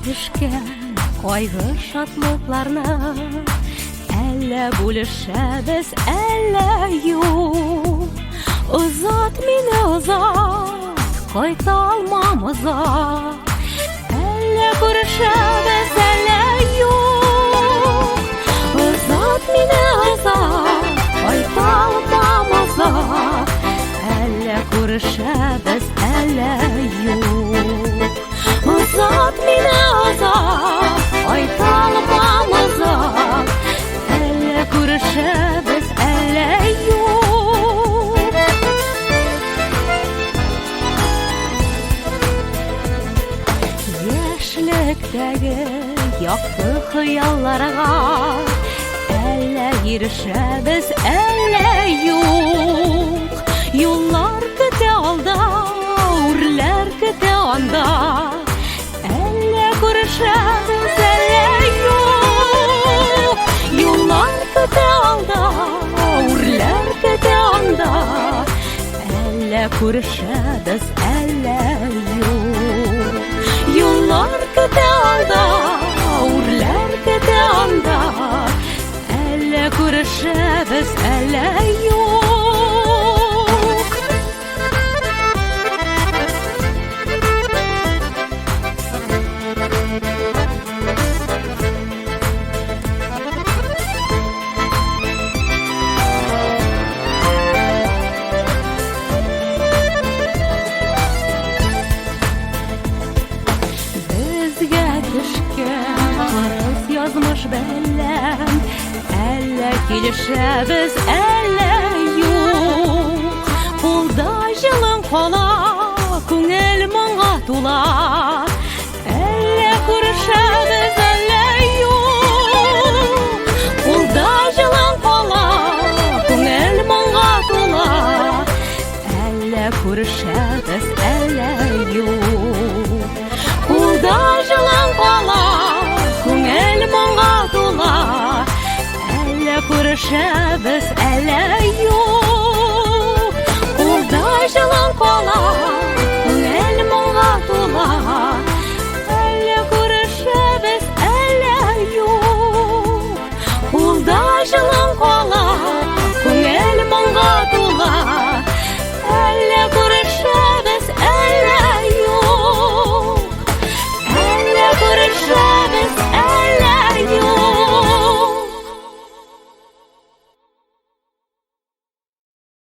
төшкән кайгы шатлыкларны әллә бүлешәбез, әллә юк. Озат мине, озат, кайта алмам озак. Әллә күрешәбез, әллә юк. Озат мине, озат, кайта алмам озак. Әллә күрешәбез, әллә юк. Озат мине, озат, кайта алмам озак. Әллә күрешәбез, әллә юк. Яшьлектәге якты хыялларга әллә ирешәбез, әллә юк. Юллар көтә алда, үрләр көтә анда. Әллә күрешәбез, әллә юк. Юллар көтә алда, үрләр көтә анда. Әллә күрешәбез, әллә юк. Юллар көтә алда, үрләр көтә анда. Әллә күрешәбез, әллә юк. Безгә төшкән кырыс язмыш белән әллә килешәбез, әллә юк. Кулда җылың кала, күңел моңга тула. Әллә күрешәбез, әллә юк. Кулда җылың кала, күңел моңга тула. Әллә күрешәбез, әллә юк. Кулда җылан кала, күңел моңга тула. Әллә күрешәбез, әллә.